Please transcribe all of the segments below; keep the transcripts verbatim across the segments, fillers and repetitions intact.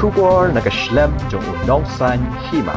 Khubor na ka shlem jong u nongsaiñ hima.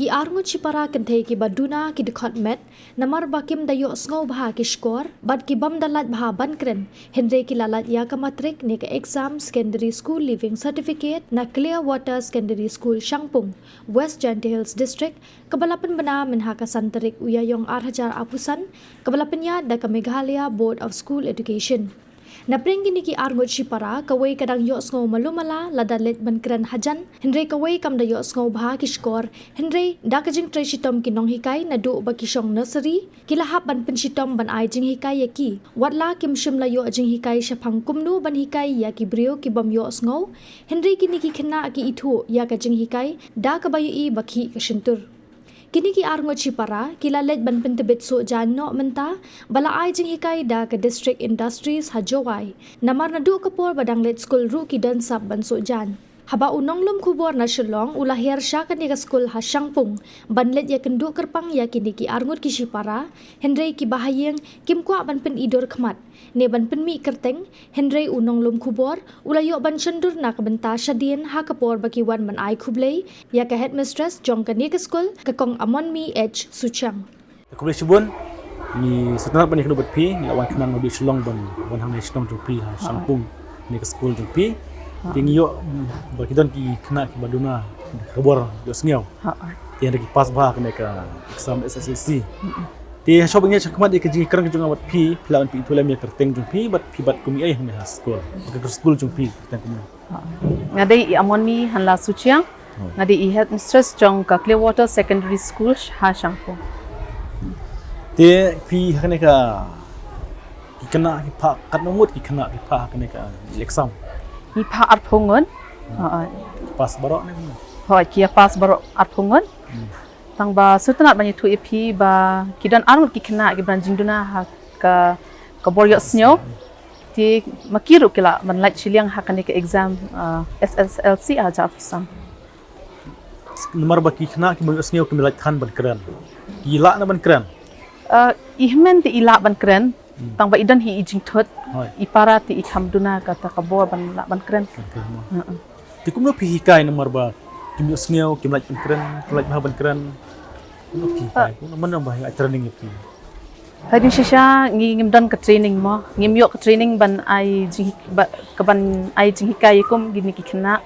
Ki arngut shipara kynthei kiba duna ki dkhot met namar ba kim da ïohsngew bha ki shkor bad ki bym da lait bha ban kren, hynrei ki la lait ïa ka matrik ne ka exam Secondary School Leaving Certificate na Clear Water Secondary School, Shangpung, West Jaintia Hills District, kaba la pynbna mynha ka san tarik u Ïaïong ar hajar arphew san, kaba la pynïaid da ka Meghalaya Board of School Education. Na pdeng kine ki arngut shipara, kawei ka dang ïohsngew malu mala lada leit ban kren hajan, hynrei kawei kam da ïohsngew bha ki shkor, hynrei da ka jingtrei shitom ki nonghikai naduh ba ki shong nursery, ki la hap ban pynshitom ban ai jinghikai ïa ki. Wat la kim shym la ïoh jinghikai shaphang kumno ban hikai ïa ki briew ki bym ïohsngew, hynrei kine ki khynnah ki ithuh ïa ka jinghikai da kaba ïohi ba khih ka shyntur. Kine ki arngut shipara ki la leit ban pyntbit suh jaiñ noh mynta ba la ai jinghikai da ka District Industries ha Jowai. Namar naduh ka por ba dang leit skul ruh ki don sap ban suh jaiñ. Haba u nonglum khubor na Shillong u la hiar sha kane ka skul ha Shangpung ban leit ïakynduh kyrpang ïa kine ki arngut ki shipara, hynrei kiba ha ïing kim kwah ban pyni dur khmat ne ban pynmih kyrteng, hynrei u nonglum khubor u la ïoh ban shon dur na ka bynta shadien ha ka por ba ki wan ban ai khublei ïa ka headmistress jong kane ka skul, ka Kong Amonmi H Suchiang. Khublei shibun. Ngi sngewtynnat ban ïakynduh bad phi, ngi la wan khnang naduh Shillong ban wan hangne shnong jong phi ha Shangpung, ne ka skul jong phi. Te ngi ïoh, mm, ba ki don ki khynnah kiba duna ka bor ïohsngew. Te hynrei ki pass bha kane ka exam S S L C. Te ha shuwa ban ngeit shakhmat ïa ka jingkren ka jong nga bad phi, phi lah ban pyni ïa ka kyrteng jong phi bad phi bat kum ei hangne ha skul. Ka skul jong phi kyrteng kumno? Nga dei i Amonmi Hanla Suchiang. Nga dei i headmistress jong ka Clearwater Secondary School ha Shangpung. Te phi ha kane ka, ki khynnah ki phah katno ngut ki khynnah ki phah ha kane ka exam? Ki phah arphew ngut. Pass baroh ne kumno? Hooid, ki pass baroh arphew ngut. Tang ba sngewtynnat ban ïathuh ïa phi ba ki don arngut ki khynnah kiba don jingduna ha ka, ka bor ïohsngew. Te ma ki ruh ki lah ban lait shiliang ha kane ka exam, ah, S S L C ha jar arphew san. Namar ba ki khynnah ki bym ïohsngew kim lait than ban kren. Ki lah na ban kren? Ah, i hynmen te i lah ban kren. Tang ba i don hi i jingthut, i para te i kham duna kata ka bor ban lah ban kren. Te kumno phi hikai namar ba kim ïohsngew, kim lait ban kren, kim lait bha ban kren? Kumno phi hikai? Kumno, mano ba ai training ïa phi? Hadien shisha ngi ngim don ka training mo, ngim ïoh ka training ban ai jing, ba, ka ban ai jinghikai ïa kum kine ki khynnah.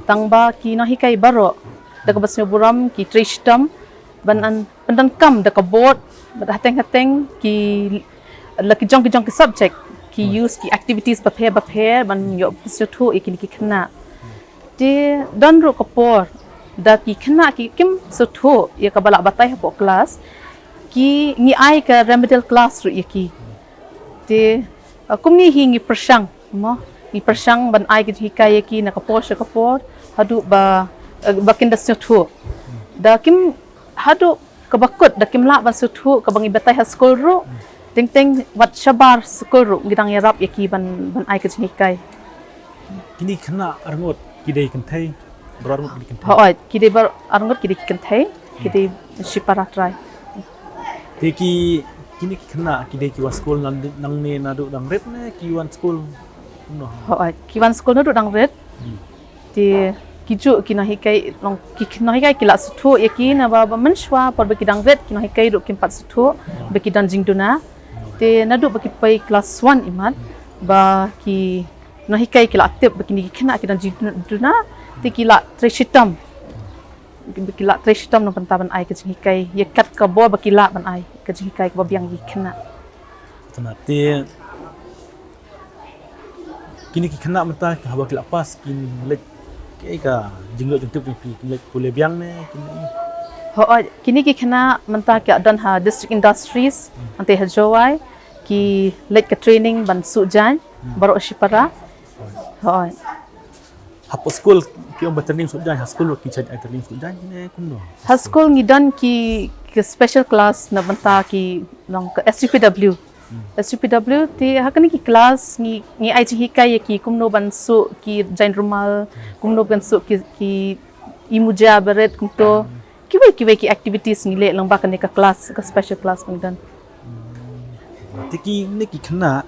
Tang ba ki nonghikai baroh da kaba sngewburom ki trei shitom ban, ban pyndonkam da ka bor, bad hateng hateng ki, la ki jong ki jong ki subject ki use ki activities bapher bapher ban ïoh pynsngewthuh ïa kine ki khynnah. Te don ruh ka por da ki khynnah ki kim sngewthuh ïa kaba lah batai hapoh klas, ki, ngi ai ka remedial class ruh ïa ki. Te, ah, kumne hi ngi pyrshang mo, ngi pyrshang ban ai ka jinghikai ïa ki na ka por sha ka por haduh ba, eh, ba kin da sngewthuh. Da kim, haduh kaba kut da kim lah ban sngewthuh kaba ngi batai ha skul ruh. Teng teng wat shabar skul ruh ngi dang ïarap ïa ki ban, ban ai ka jinghikai. Kine ki khynnah arngut ki dei kynthei? Baroh arngut ki dei kynthei? Hooid, ki dei baroh arngut ki dei ki kynthei, ki dei shipara trai. Te ki, kine ki khynnah ki dei ki wan skul nangne naduh dang rit ne ki wan skul kumno? Hooid, ki wan skul naduh dang rit. Te ki juh ki nonghikai, long, ki nonghikai ki lah sngewthuh ïa ki naba, ba mynshuwa por ba ki dang rit ki nonghikai ruh kim pat sngewthuh ba ki don jingduna. Te naduh ba ki poi klas one imat ba ki nonghikai ki lah tip ba kine ki khynnah ki don jingduna, te ki lah trei shitom. Ki lah trei shitom na bynta ban ai ka jinghikai ïa kat ka bor ba ki lah ban ai ka jinghikai kaba biang ïa ki khynnah. Te kine ki khynnah mynta haba ki lah pass kin leit, kaei ka jingïoh jingtip jong phi, kin leit pule biang ne kin? Hooid, kine ki khynnah mynta ki don ha District Industries, hangtei ha Jowai, ki leit ka training ban suh jaiñ baroh shipara. Hooid. Hapoh skul ki ong ba training suh jaiñ, ha skul ki shait ai training suh jaiñ ne kumno? Ha skul ngi don ki, ki special class na bynta ki, long, ka S U P W. S U P W te ha kane ki class ngi ngi ai jinghikai ïa ki kumno ban suh ki jaiñ rumal, kumno ban suh ki ki i muja barit kumto. Kiwei kiwei ki activities ngi leh lyngba kane ka class, ka special class ba ngi don. Te kine ki khynnah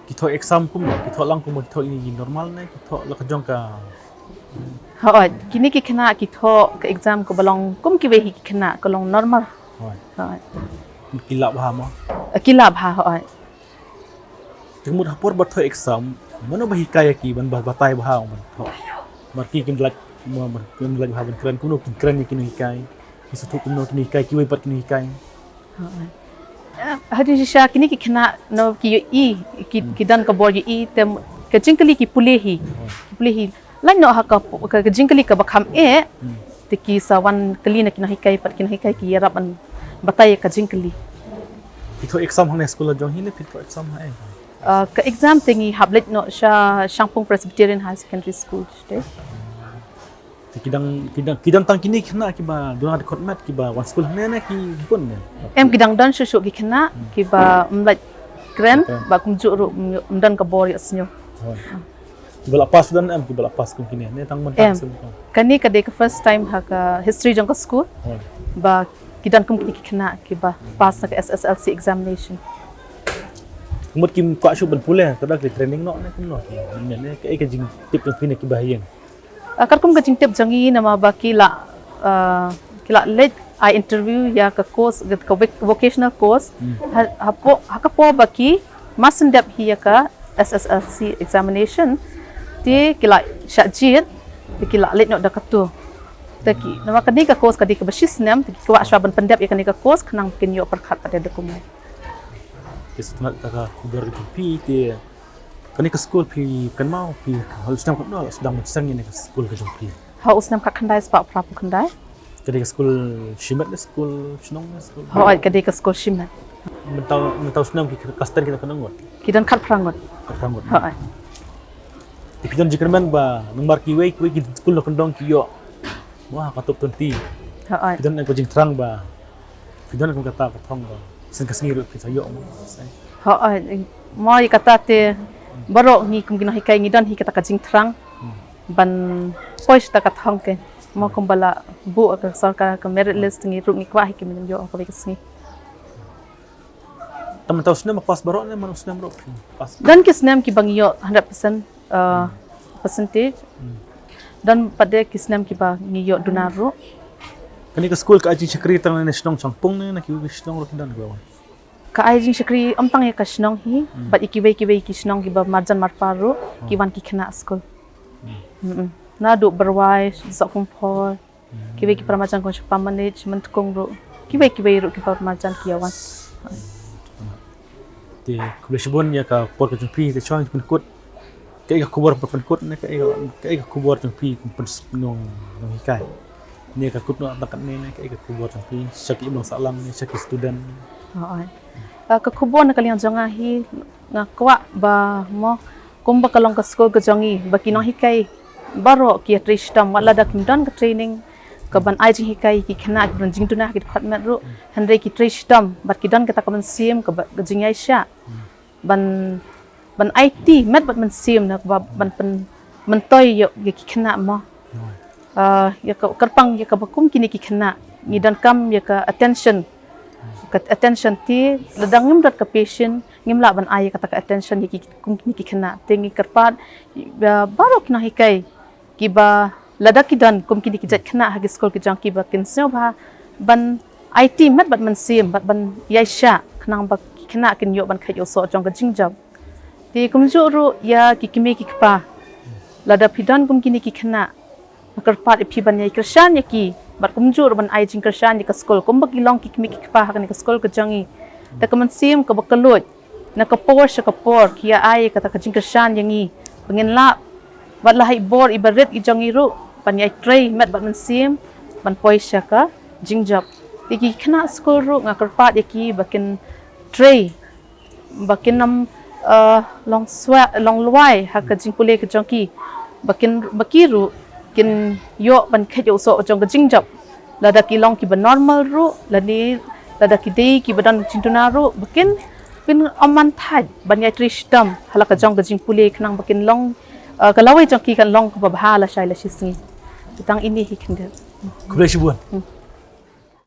ki thoh exam kumno, ki thoh lang kumno, ki thoh ïa ki normal ne ki thoh la ka jong ka? Hooid, kine ki khynnah ki thoh ka exam kaba long kum kiwei hi ki khynnah, ka long normal. Hooid. Ki lah bha mo? Ki lah bha, hooid. Te mut ha por ba thoh exam, mano ba hikai ïa ki ban ba batai bha ban thoh? Mar ki kim lah, kim lah bha ban kren, kumno kin kren ïa ki nonghikai? Ki sngewthuh kumno ki nonghikai, kiwei pat ki nonghikai? Hadien shisha kine ki khynnah no ki ïohi, ki don ka bor ïohi, te ka jingkylli ki pule hi. Ki pule hi. Lait noh ha ka jingkylli kaba kham eh, te ki sa wan kylli na ki nonghikai, pat ki nonghikai ki ïarap ban batai ïa ka jingkylli. Ki thoh exam hangne skul la jong hi ne phi thoh exam ha eh? Ka exam te ngi hap leit noh sha Shangpung Presbyterian Higher Secondary School te. Te ki dang, ki dang, ki dang tang kine ki khynnah kiba duna dkhot met kiba wan skul hangne ne ki bun ne? Em, ki dang don shuh shuh ki khynnah kiba ym lait kren, ba kumjuh ruh ym don ka bor ïohsngew. Kiba la pass don em, kiba la pass kum kine ne tang mynta? Em. Kane ka dei ka first time ha ka history jong ka skul ba ki don kum kine ki khynnah kiba pass na ka S S L C examination. Mut kim kwah shuh ban pule, ka dang ki training noh ne kumno? Ne ka, ka jingtip jong phi ne kiba ha ïing? Katkum ka jingtip jong ngi namar ba ki la, ki la leit ai interview ïa ka course, ka vocational course. Ha ka por ba ki marsan dep hi ïa ka S S L C examination, te ki la shah jied, te ki la leit noh da katu. Te ki, namar kane ka course ka dei kaba shi snem, te ki kwah shwa ban pyndep ïa kane ka course khnang kin ïoh pyrkhat pat da kumne. Te sngewthuh ka khubor jong phi te kane ka skul phi kynmaw phi ha u snem katno la sdang ban seng ïa kane ka skul ka jong phi? Ha u snem khatkhyndai spah phraphew khyndai. Ka dei ka skul shimet ne skul shnong ne skul? Hooid, ka dei ka skul shimet. Mynta, mynta u snem ki class ten ki don katno ngut? Ki don khatphra ngut. Khatphra ngut. Hooid. Te phi don jingkyrmen ba namar kiwei kiwei ki skul na kyndong ki ïoh mo ha ka top twenty? Hooid. Phi don ka jingthrang ba phi don kum kata ka thong ba shen ka sngi ruh phi sa ïoh mo? Hooid, mo ïa kata te baroh ngi kum ki nonghikai ngi don hi kata ka jingthrang ban poi sha kata ka thong te. Mo kumba la buh ka sorkar ka merit list, ngi ruh ngi kwah hi kim ïoh ha kawei ka sngi. Te mynta u snem pass baroh ne man u snem ruh pass? Don ki snem kiba ngi ïoh hundred percent percentage. Don pat de ki snem kiba ngi ïoh duna ruh. Kane ka skul ka ai jingshakri tang ne shnong Shangpung ne, na kiwei ki shnong ruh ki don kiba wan? Ka ai jingshakri ym tang ïa ka shnong hi, bad ïa kiwei kiwei ki shnong kiba marjan marpa ruh ki wan ki khynnah skul. Naduh Byrwai, Sohphongpor, kiwei ki para marjan kum sha Pamanij, Myntkung ruh, kiwei kiwei ruh ki para marjan ki ïa wan. Te khublei shibun ïa ka por ka jong phi, te shuwa ngi pynkut, kaei ka khubor ba pynkut ne, kaei ka khubor jong phi kum pynshong nonghikai? Ne ka kut noh tang katne ne, kaei ka khubor jong phi sha ki imlang sahlang ne, sha ki student? Hooid. Ka khubor na ka liang jong nga hi, nga kwah ba mo kumba ka long ka skul ka jong ngi ba ki nonghikai baroh ki ïatrei shitom, wat lada kim don ka training kaban ai jinghikai ki khynnah kiba don jingduna ha ki dkhot met ruh, hynrei ki trei shitom bad ki don kata ka mynsiem kaba, ka jingïaishah ban, ban aiti met bad mynsiem na kaba ban pynmyntoi ïa ki khynnah mo. Ïa ka kyrpang ïa kaba kum kine ki khynnah ngi donkam ïa ka attention. Ka attention te lada ngim don ka patient ngim lah ban ai ïa kata ka attention ïa ki kum kine ki khynnah. Te ngi kyrpad ïa baroh ki nonghikai kiba lada ki don kum kine ki jait khynnah ha ki skul ki jong ki ba kin sngew bha ban aiti met bad mynsiem bad ban ïaishah khnang ba ki khynnah kin ïoh ban kheit ïoh soh jong ka jingjop. Te kumjuh ruh ïa ki kmie ki kpa, lada phi don kum kine ki khynnah, nga kyrpad ïa phi ban ïai kyrshan ïa ki bad kumjuh ruh ban ai jingkyrshan ïa ka skul kumba ki long ki kmie ki kpa ha kane ka skul ka jong ngi. Te ka mynsiem kaba kylluid, na ka por sha ka por ki ïa ai kata ka jingkyrshan ïa ngi ba ngin lah, wat la ha i bor iba rit i jong ngi ruh, ban ïai trei met bad mynsiem ban poi sha ka jingjop. Te ki khynnah skul ruh nga kyrpad ïa ki ba kin trei, ba kin ym long swai, long lwai ha ka jingpule ka jong ki, ba kin, ba ki ruh kin ïoh ban kheit ïoh soh jong ka jingjop. Lada ki long kiba normal ruh lane lada ki dei kiba don jingduna ruh, ba kin pynman thait ban ïatrei shitom ha la ka jong ka jingpule khnang ba kin long, eh, ka lawei jong ki kan long kaba bha lashai lashisngi. Tang ine hi khyndiat. Khublei shibun.